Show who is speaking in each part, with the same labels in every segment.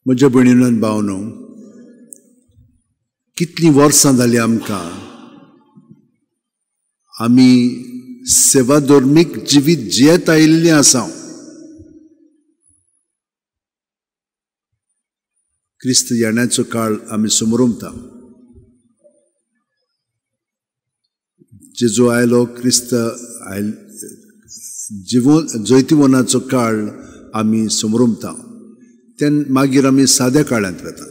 Speaker 1: म्हज्या भयणीन आनी भावनो, कितलीं वर्सां जालीं आमकां आमी सेवाधर्मीक जिवीत जियेत आयिल्लीं आसा. क्रिस्त येण्याचो काळ आमी समरुमता. जेजू आयलो, क्रिस्त आयल जिवन जैतिवनाचो काळ आमी समरुमता. तेन्ना मागीर आमी साद्या काळांत वता,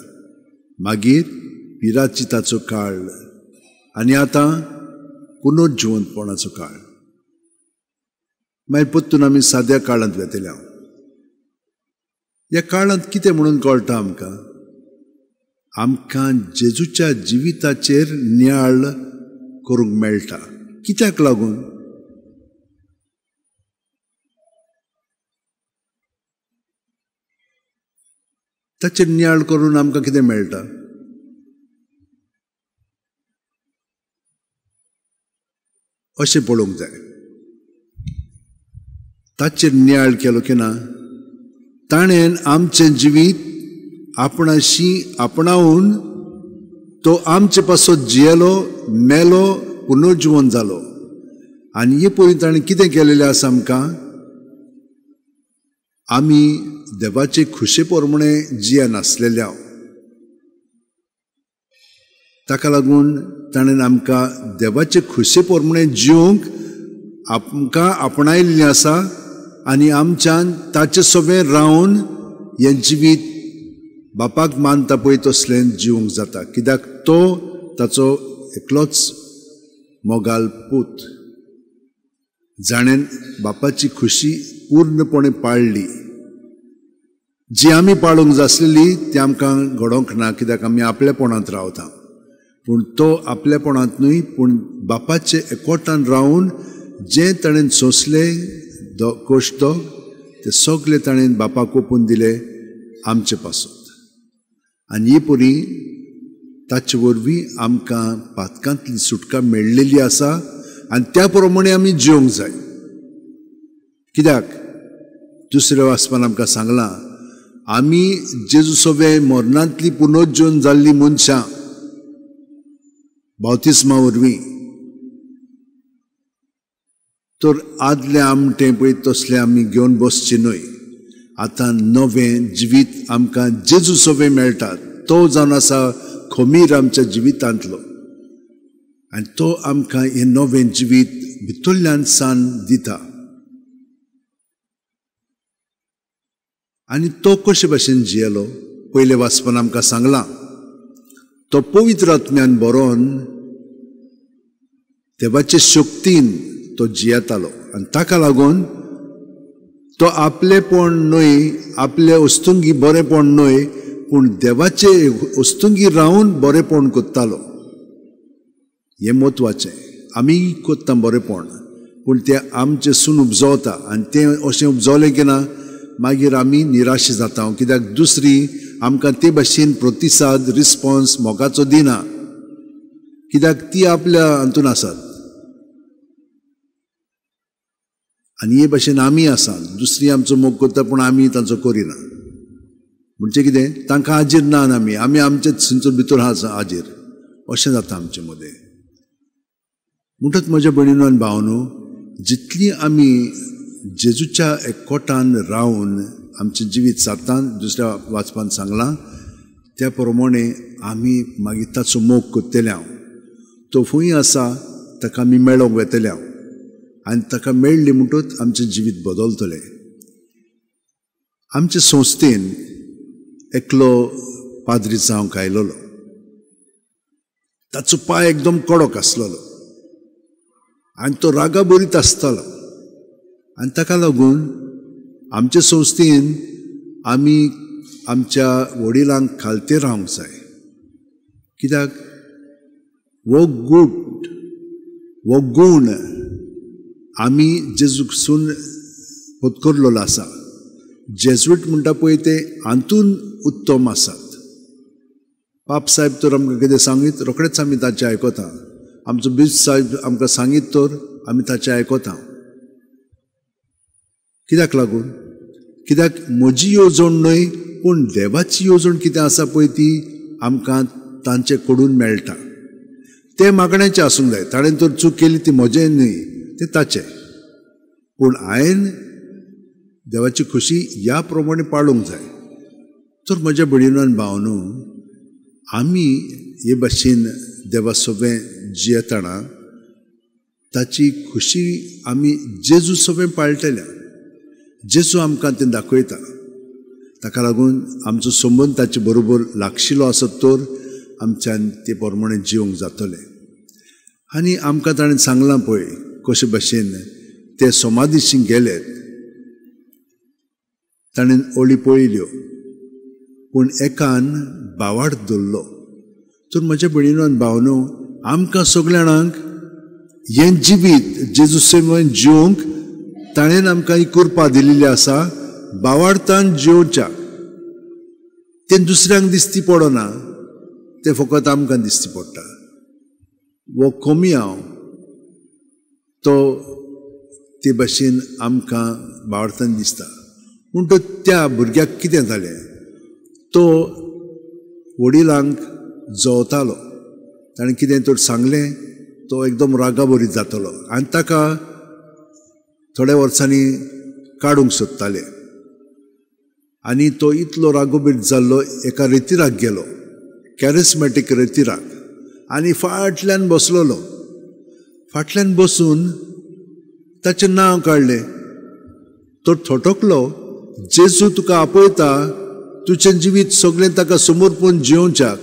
Speaker 1: मागीर पिराचिताचो काळ आनी आतां पुनर्जिवंतपणाचो काळ. मागीर परतून आमी साद्या काळांत वेतले. ह्या काळांत कितें म्हणून कळटा आमकां? आमकां जेजूच्या जिविताचेर नियाळ करूंक मेळटा. कित्याक लागून? ताचेर नियाळ करून आमकां कितें मेळटा? अशें पळोवंक जाय. ताचेर नियाळ केलो की ना, ताणें आमचें जिवीत आपणाशी आपणावन तो आमचे पासत जियेलो, मेलो, पुनर्जिवन जालो. आनी हे पयलीं ताणें कितें केलेलें आसा आमकां? आमी देवाचे खुशे प्रमाणे जिये नासलेल्या, ताका लागून ताणें आमकां देवाचे खुशे प्रमाणे जिवंक आमकां आपणायिल्लें आसा आनी आमच्यान ताचे सवें रावन हें जिवीत बापाक मानता पळय तसलें जिवंक जाता. कित्याक तो ताचो एकलोच मोगाल पूत, जाणें बापाची खुशी पूर्णपणे पाळ्ळी. जी आमी पाळूंक जासलेली ती आमकां घडोवंक ना, कित्याक आमी आपलेपणांत रावता. पूण तो आपलेपणांत न्हय, पूण बापाचे एकवटान रावन जें ताणें सोंसलें कश्ट ते सगळे ताणें बापाक ओपून दिले आमचे पासत. आनी हे परी ताचे वरवीं आमकां पातकांतली सुटका मेळ्ळेली आसा आनी त्या प्रमाणे आमी जिवंक जाय. कित्याक दुसऱ्या वाचपान आमकां सांगलां, आमी जेजू सवें मरणांतली पुनर्जीवन जाल्लीं मनशां बावतिस्मा वरवीं, तर आदलें आमटें पळय तसलें आमी घेवन बसचें न्हय. आतां नवें जिवीत आमकां जेजू सवें मेळटा. तो जावन आसा खमीर आमच्या जिवितांतलो आनी तो आमकां हें नवें जिवीत भितरल्यान सान दिता. आनी तो कशे भाशेन जियेलो पयले वाचपान आमकां सांगलां, तो पवित्र आत्म्यान बरोवन देवाचे शक्तीन तो जियेतालो आनी ताका लागून तो आपलेपण न्हय, आपले वस्तुंगी बरेंपण न्हय, पूण देवाचे वस्तुंगी रावन बरेंपण करतालो. हें म्हत्वाचें. आमी करता बरेंपण, पूण तें आमचें सून उपजवता आनी तें अशें उपजवलें की ना मागीर आमी निराश जाता. कित्याक दुसरी आमकां ते भाशेन प्रतिसाद रिस्पोन्स मोगाचो दिना, कित्याक ती आपल्या हातून आसात आनी हे भाशेन आमी आसा. दुसरी आमचो मोग करता पूण आमी तांचो करिना. म्हणजे कितें, तांकां हाजीर ना आमी आमी आमचे थंयसर भितर आसा हाजीर, अशें जाता आमचे मदें. म्हणटच म्हज्या भयणीनो आनी भावनो, जितली आमी जेजूच्या एकवटान रावन आमचें जिवीत सादता, दुसऱ्या वाचपान सांगलां त्या प्रमाणे आमी मागीर ताचो मोग करतले. हांव तो खंय आसा ताका आमी मेळोंक वेतले हांव आनी ताका मेळ्ळी म्हणटच आमचें जिवीत बदलतलें. आमचे संस्थेन एकलो पाद्री जावंक आयलोलो, ताचो पांय एकदम कडक आसलेलो आनी तो रागाभरीत आसतालो आनी ताका लागून आमचे संस्थेन आमी आमच्या वडिलांक खालते रावंक जाय. कित्याक हो गुट, हो गूण आमी जेजूकसून पत्करलेलो आसा. जेजुईट म्हणटा पळय ते हातून उत्तम आसात. पाप साहेब तर आमकां कितें सांगीत रोखडेच आमी ताचें आयकता. आमचो बीज साहेब आमकां सांगीत तर आमी ताचें आयकता. कित्याक लागून? कित्याक म्हजी येवजण न्हय पूण देवाची येवजण कितें आसा पळय ती आमकां तांचे कडून मेळटा. तें मागण्याचें आसूंक जाय. ताणें तर चूक केली ती म्हजें न्हय, तें ताचें. पूण हांवें देवाची खुशी ह्या प्रमाणे पाळूंक जाय. तर म्हज्या भयणीन भावनो, आमी हे भाशेन देवा सोबें जियेतना ताची खुशी आमी जेजू सोबें पाळटल्या. जेजू आमकां तें दाखयता. ताका लागून आमचो संबंद ताचे बरोबर लागशिलो आसत तर आमच्यान ते प्रमाणे जिवंक जातलें. आनी आमकां ताणें सांगलां पळय कशे भाशेन ते समाधीशी गेले, ताणें ओळी पळयल्यो पूण एकान बावाड धरलो. तर म्हज्या भयणीन भावनो, आमकां सगळ्या जाणांक हें जिवीत जेजू सेवेन जिवंक ताणें आमकां ही कृपा दिल्ली आसा. बावाडतान जिवच्या तें दुसऱ्यांक दिसती पडना, तें फकत आमकां दिसती पडटा. वो कमी हांव तो ते भाशेन आमकां बावाडतान दिसता. पूण तो त्या भुरग्याक कितें जालें, तो वडिलांक जवतालो. ताणें कितें तर सांगलें, तो एकदम रागाबरीत जातलो आनी ताका थोड्या वर्सांनी काडूंक सोदताले. आनी तो इतलो रागोबरीत जाल्लो, एका रेतिराक गेलो, कॅरिस्मॅटीक रेतिराक, आनी फाटल्यान बसलेलो. फाटल्यान बसून ताचें नांव काडलें. तो थटकलो, जेजू तुका आपयता, तुजें जिवीत सगळें ताका समर्पून जिवच्याक.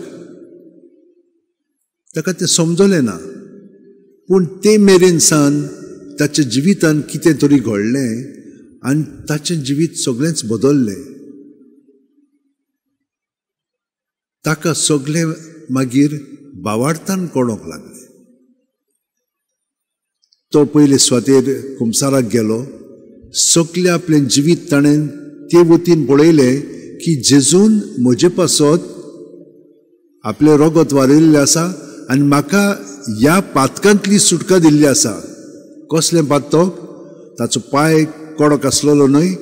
Speaker 1: ताका तें समजलें ना. पूण ते मेरेन सान ताच्या जिवितान कितें तरी घडलें आनी ताचें जिवीत सगळेंच बदल्लें. ताका सगळें मागीर बावाडतान कळोंक लागलें. तो पयले सुवातेर कुमसाराक गेलो. सगळें आपलें जिवीत ताणें ते वतीन पळयलें की जेजून म्हजे पासत आपलें रगत वारयल्लें आसा आनी म्हाका ह्या पातकांतली सुटका दिल्ली आसा. कसलें पातक? ताचो पांय कडक आसलेलो न्हय,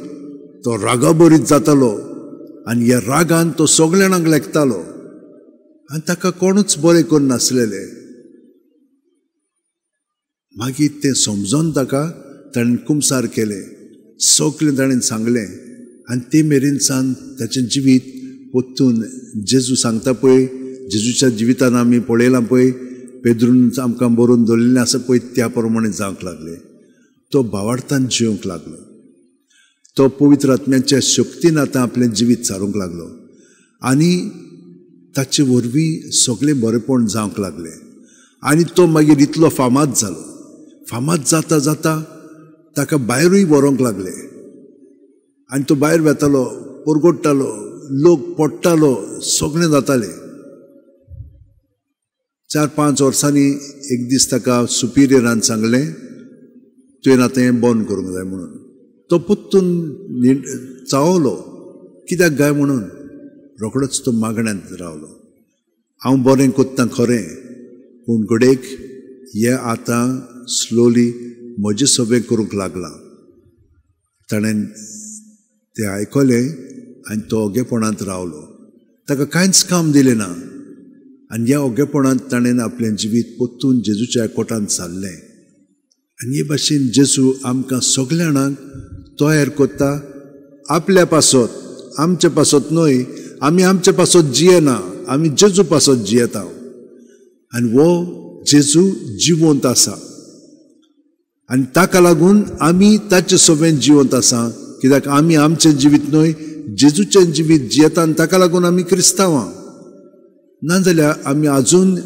Speaker 1: तो रागाबरीत जातालो आनी ह्या रागान तो सगळ्या जाणांक लेखतालो आनी ताका कोणूच बरें करून नासलेले. मागीर तें समजून ताका ताणें कुमसार केलें, सगळें ताणें सांगलें आनी ते मेरेन सान ताचें जिवीत परतून जेजू सांगता पळय, जेजूच्या जिवितान आमी पळयलां पळय, पेद्रून आमकां बरोवन दवरिल्लें आसा पळय, त्या प्रमाणे जावंक लागलें. तो भावार्थान जिवंक लागलो. तो पवित्र आत्म्याच्या शक्तीन आतां आपलें जिवीत सारूंक लागलो आनी ताचे वरवीं सगळें बरेपण जावंक लागलें. आनी तो मागीर इतलो फामाद जालो. फामाद जाता जाता ताका भायरूय व्हरूंक लागले आनी तो भायर वेतालो, परगोडटालो, लोक पडटालो, सगळें जातालें. 4-5 वर्सांनी एक दीस ताका सुपिरियरान सांगलें, तुवें आतां हें बंद करूंक जाय म्हणून. तो परतून चावलो, कित्याक काय म्हणून. रोखडोच तो मागण्यांत रावलो. हांव बरें कोत्ता खरें, पूण घडयेक हें आतां स्लोली म्हजें सगळें करूंक लागलां. ताणें तें आयकलें आनी तो ओगेपणांत रावलो. ताका कांयच काम दिलें ना आनी ह्या ओगेपणांत ताणें आपलें जिवीत परतून जेजूच्या कोटांत सारलें. आनी हे भाशेन जेजू आमकां सगळ्या जाणांक तयार करता आपल्या पासत, आमचे पासत न्हय. आमी आमचे पासत जियेना, आमी जेजू पासत जियेता आनी हो जेजू जिवंत आसा आनी ताका लागून आमी ताचे सोबेन जिवंत आसा. कित्याक आमी आमचें जिवीत न्हय, जेजूचें जिवीत जियेता आनी ताका लागून आमी क्रिस्तांवां. नाजाल्यार आमी आजून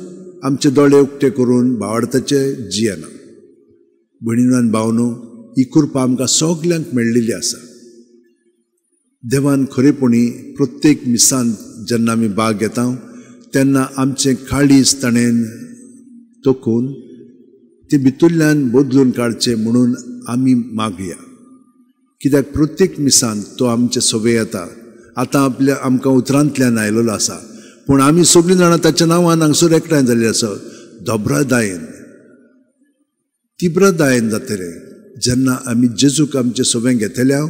Speaker 1: आमचे दोळे उक्ते करून भावार्थाचे जियेना. भयणीनो आनी भावनो, ही कृपा आमकां सगल्यांक मेळिल्ली आसा. देवान खरेपणी प्रत्येक मिसांत जेन्ना आमी भाग घेता तेन्ना आमचें काळीज ताणें तोखून ते भितरल्यान बदलून काडचें म्हणून आमी मागया. कित्याक प्रत्येक मिसांत तो आमचे सोबे येता. आतां आपल्या आमकां उतरांतल्यान आयलेलो आसा, पूण आमी सगळीं जाणां ताच्या नांवान हांगसर एकठांय जाल्ली आसा. दोब्रादायेन, तिब्रदायेन जातलें जेन्ना आमी जेजूक आमचे सोबे घेतल्या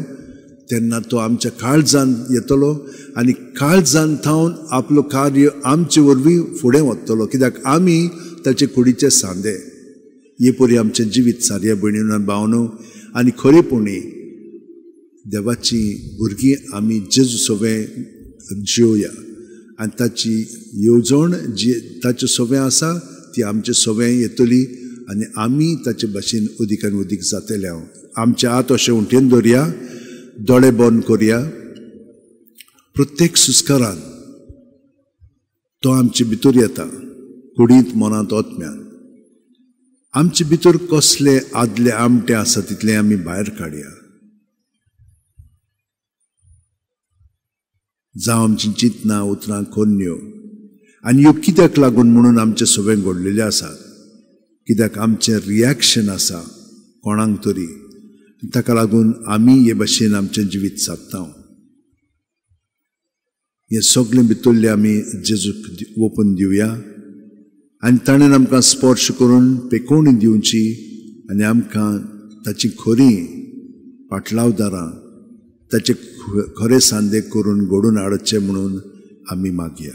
Speaker 1: तेन्ना तो आमच्या काळजान येतलो आनी काळजान थावन आपलो कार्य आमचे वरवीं फुडें वतलो, कित्याक आमी ताचे कुडीचे सांदे. हे परी आमचें जिवीत सारया भयणीनो भावनो आनी खरेपणी देवाची भुरगीं आमी जेजू सवें जियोया आनी ताची येवजण जी ताचे सवें आसा ती आमचे सवें येतली आनी आमी ताचे भाशेन अदीक आनी अदीक जातले. हांव आमचे हात अशें उंटेन दवरया, दोळे बंद करया. प्रत्येक सुस्कारान तो आमचे भितर येता, कुडींत, मनांत, आत्म्यान. आमचे भितर कसले आदले आमटे आसा तितले आमी भायर काडया. जावं आमची चिंतनां, उतरां कोन्न्यो आनी ह्यो कित्याक लागून म्हणून आमचे सगळें घडलेले आसात, कित्याक आमचें रिएक्शन आसा कोणाक तरी, ताका लागून आमी हे भाशेन आमचें जिवीत सादता. हें सगळें भितरलें आमी जेजूक ओपून दिवया आनी ताणें आमकां स्पर्श करून पेकोवणी दिवची आनी आमकां ताची खरी पाटलावदारां, ताचे खरे सांदे करून घडून हाडचे म्हणून आमी मागया.